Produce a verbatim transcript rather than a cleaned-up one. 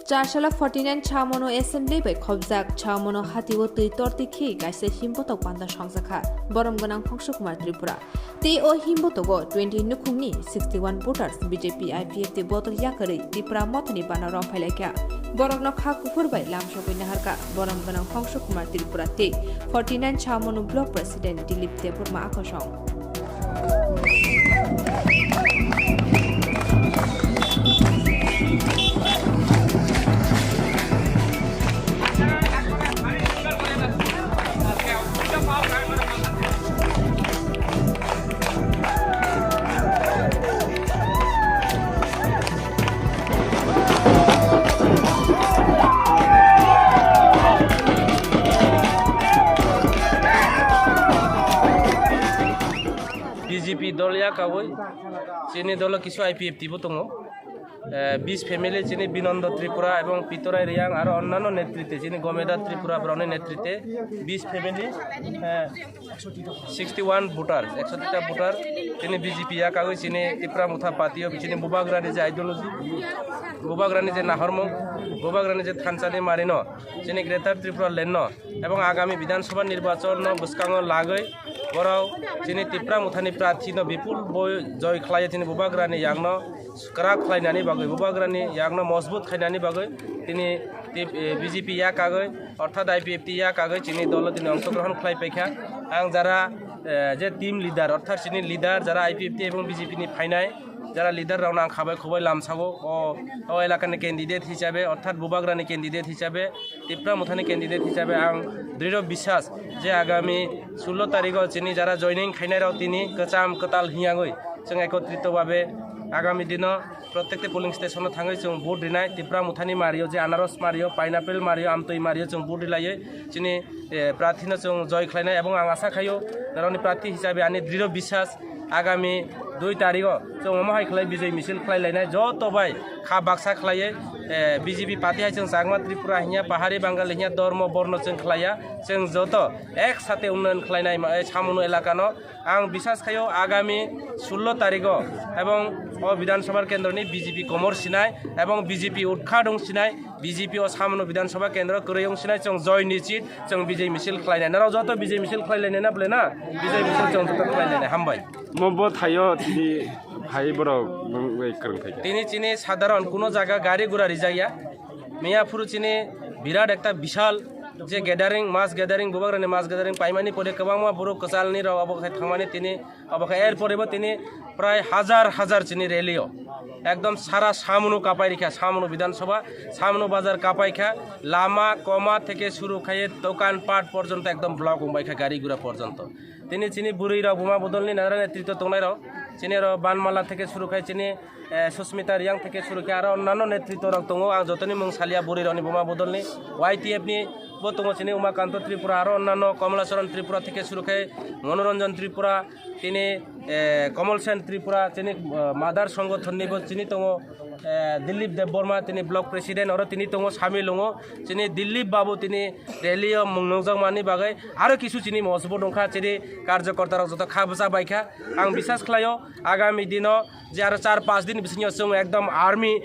Charsala forty nine Chamono Assembly bai khobjak Chamono hatio twi torti khe kaisa himbotok panda songjakha Borom gwnang Hongsu Kumar Tripura. Tei o himbotogo twenty nukhungni sixty one voters B J P I P F T bodol yakarwi Tipra Mothani bana romphailaikha. Borokno kha kuphur bai lamsogwi naharkha Borom gwnang Hongsu Kumar Tripura tei forty nine Chamono Block President Dilip Debbarma Akosong. B J P dol ya kawi, chini dolo kisu I P F T bo tongo. Eh, bis family chini Binondo Tripura ebong Pitorai Riang aro onnano netrite chini Gomeda Tripura borokni netrite bis family, eh, sixty one voter, ekso tita voter chini B J P ya kagwi chini Tipra Motha party o chini Bubagrani je ideology, Bubagrani je nahormung, Bubagrani je thansani marino chini Greater Tripura land no ebong agami Bidhan Sabha nirbachon no bwskango lagwi borok chini Tipra Mothani prarthi no bipul boi joy khlai chini Bubagrani yang no kwrak khlainani bagwi, Bubagrani yakno mojbut khainani bagwi tini tip-, eh, B J P ya kagwi, orthat I P F T ya kagwi chini dolo tini ongshogrohon khlai paikha. Ang jara, eh, je team leader, orthat chini leader jara I P F T ebong B J P ni phainai, jara leader rokno ang khabai khubai lamsago, o, o elakani candidate hisabe, orthat Bubagrani candidate hisabe, Tipra Mothani candidate hisabe ang drirw biswas je agami sullo tarigo chini jara joining khainai rok tini kwcham kwtal hiyangwi chwng ekotrito babe agami dino protekte polling station o thangwi chwng vote rinai. Tipra Mothani mario je anaros mario, pineapple mario, amtwi mario chwng vote rilaiwi chini, eh, prarthi no chwng joy khlainai ebong ang asa khaio norokni prarthi hisabe ani drirw biswas agami dui tarigo chwng omo hai khlai bijoi misil khlai lainai joto bai kha baksa khlaiwi, eh, B J P party hai chwng chakma Tripura hinya, pahari Bangali hinya, dormo borno chwng khlaiya, chwng joto ek sate unnayon khlainai ma, eh, Chamono elakano. Ang biswas khaio agami sullo tarigo ebong o Bidhan Sabha kendroni B J P komor sinai ebong B J P utkhatung sinai, B J P o Chamono Bidhan Sabha kendro kwrwi wng sinai chwng joy nichit chwng bijoi misil khlainai. Norok joto bijoi misil khlai lainai na bwle na? Bijoi misil chwng joto khlai lainai. Hambai. Mo bo thaio tini phai borok bai kwrwng phaikha. Tini chini sadharon kuno jaga gari gura rijak ya. Miya phuru chini birat ekta bishal je gathering, mass gathering, Bubagrani mass gathering paimani pore kwbangma borok kwchalni rok obo khai thangmani tini obo khai er pore bo tini prai hajar hajar chini rally o ekdom sara Chamono kapai rikha, Chamono Bidhan Sabha, Chamono bazar kapai kha, lama koma theke suru khai dokan pat porjonto ekdom block wngbai kha gari gura porjonto. Tini chini bwrwi rok buma bodolni nara netrito tongnai rok, chini oro Banmala theke suru khai chini, eh, Susmita Riang theke suru khai aro onnano netrito rok tongo, ang jotoni mung salia bwrwi rokni buma bodolni, Y T F ni bo tongo chini Umakanto Tripura aro onnano Komolacharan Tripura theke suru khai Monoranjan Tripura, tini, eh, Komol Sen Tripura chini, eh, mother songothon ni bo chini tongo, eh, Dilip Debbarma tini block president oro tini tongo samil wngo chini Dilip babu tini rally o mung nungjak mani bagwi aro kisu chini mosbo nungkha chini karjokorta rok joto kha bwsa baikha ang biswas khlaio agami dino je aro char panch din bisingo chwng ekdom army